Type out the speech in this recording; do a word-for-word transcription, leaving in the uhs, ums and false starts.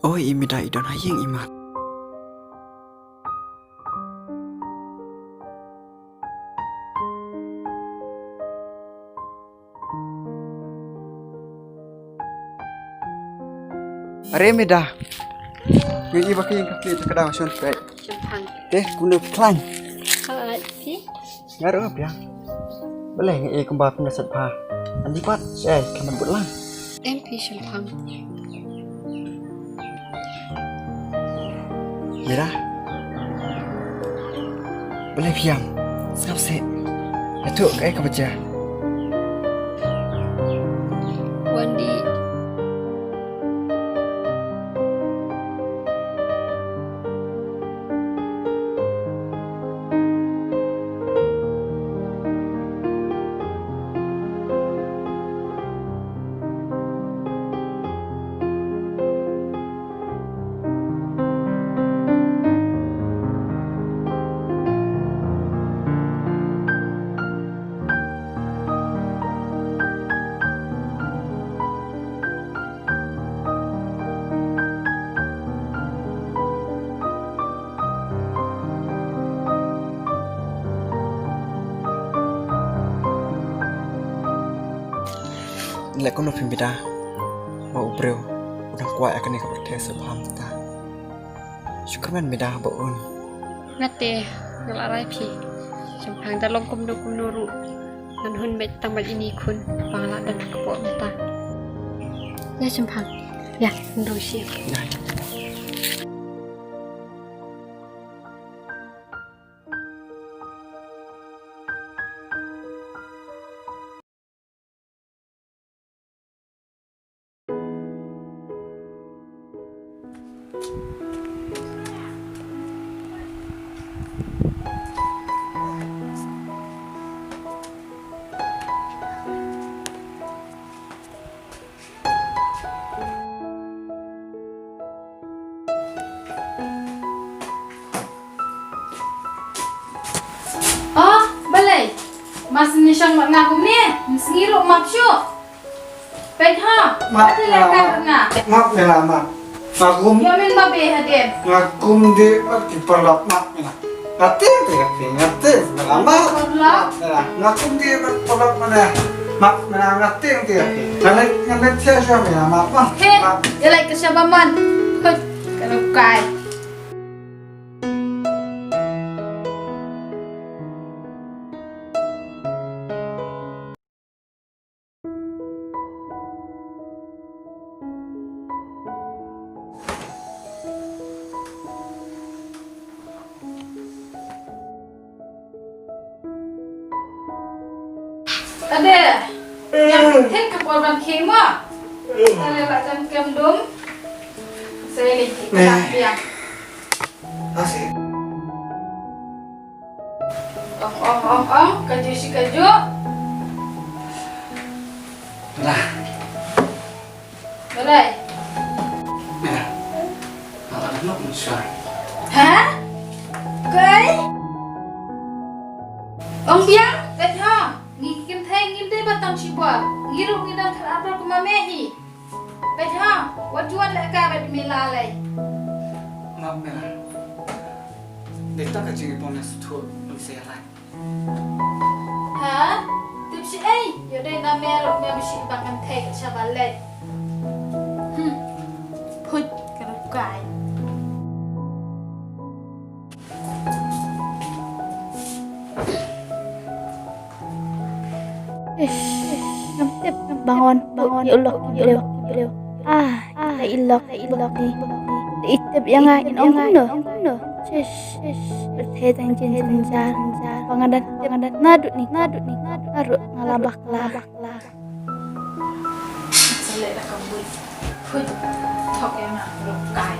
Oi, i Mida i don ha ïing i mat. Are Mida. Ngi i ba ki ïing ka pli ta ka daw shon pek. Shemphang. Te kumno phi? Nga ruh nga biang. Balei ngi i kumba phi na sat pha. Andi pat, eh, kena but lang. Em phi Shemphang. Mira. Balei phi ïam? Sngap seh. Atu kaei kaba jia? Wan di. Leh kumno phi Mida ba u briew u dang kwah ïa kane ka pyrthei sngewbha mynta. Shu kyrmen Mida ba un. Nga te nga la rai phi. Shemphang da long kumno kumno ruh ngan hun beit tang bad ine i khun ba nga la don ha kpoh mynta. Ïa Shemphang. Ïa, ngan rung sha. Ïa. Oh, balei? Mas ngi shong mat nga kumne, sngi ruh map shuh. Peit ha, map ate la ka nga. Map me la map. Nga kum. Ïa men ba be hadien. Nga kum de mat ki paralok map me la. Nga tieng te nga tieng, nga tieng me la map. Paralok. Nga kum de mat paralok me la. Map me la nga tieng te nga tieng. Nga leit, nga leit sia sia me la map. He, ïa leit ka sia ba man. Hoi, ka rukai. Ade, ïa thik ka por ban khie mo. Ade, la jan kem dum. Sa ïa leit ki ka biang. Asi. Ong, ong, ong, ong. Kajuh shi kajuh. Lah. Balei? Mira. Nga la dep noh mynshuwa. Ha? Kaei? Ong biang, peit ha. Ngi ki kynthei ngim dei ba tang shibor. Ngi ruh ngi dang khat arphew kumba me hi. Peit ha, wat ju wan lehkai bad me la lei. Map Mira. Dei tang ka jingïapong na suthuh, ngi sa ïarai. Ha? Tip shi ei, ïoh dei na me ruh me bishi ba kan thei sha ba leit. Hmm. Phuit ka rukai. Ish, ngam tip, bangon, bangon, ïa u lok, ïa u lok. Ah, ïa u lok, ïa u lok ni. Ïa u tip ïa nga, in ong kumno, ong kumno. Shish, shish, pyrthei tang jin jynjar. Ba nga dang tip, nga dang naduh ni, naduh ni, naduh. Naduh nga la bakla. Sa leh da ka buit. Phuit, thok ïa nga, rukai.